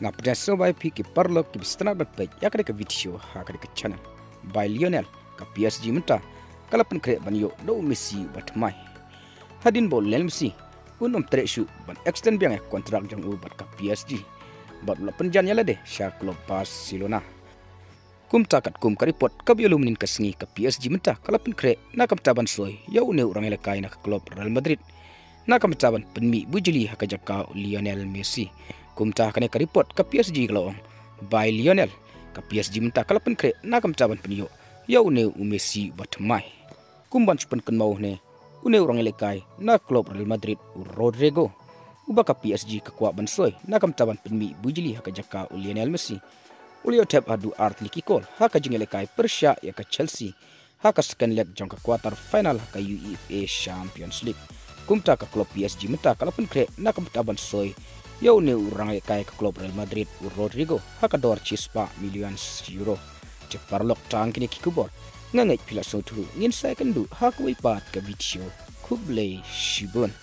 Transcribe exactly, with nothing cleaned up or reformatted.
Nga pdiang sngewbha ïa phi ki paralok kiba sngewtynnat ban peit ïa kane ka video ha kane ka channel. Bai Lionel, ka P S G mynta ka la pynkhreh ban ïoh da u Messi uba thymmai. Hadien ba u Lionel Messi un ym treh shuh ban extend biang ïa ka kontrak jong u bad ka P S G, bad u la pynjan ïa lade sha ka klub Barcelona. Kumta katkum ka report kaba ïalum mynhynnin ka sngi, ka P S G mynta ka la pynkhreh na ka bynta ban soi ïa une u rangïalehkai na ka klub Real Madrid na ka bynta ban pynmih bujli ha ka jaka u Lionel Messi. Kumta kane ka report ka P S G ka la ong, bai Lionel, ka P S G mynta ka la pynkhreh na ka bynta ban pynïoh ïa une u Messi uba thymmai. Kum ban shu pynkynmaw hangne, une u rangïalehkai na klub Real Madrid, u Rodrygo, uba ka P S G ka kwah ban soi na ka bynta ban pynmih bujli ha ka jaka u Lionel Messi, u la ïoh thep haduh ar tylli ki kol ha ka jingïalehkai pyrshah ïa ka Chelsea ha ka second leg jong ka quarter final ha ka UEFA Champions League. Kumta ka klub P S G mynta ka la pynkhreh na ka bynta ban soi ïa une u rangïalehkai ka klub Real Madrid, u Rodrygo, ha ka dor shispah million euro. Te paralok, tang kine ki khubor. Nga ngeit phi la sngewthuh, ngin sa ïakynduh ha kawei pat ka video. Khublei shibun.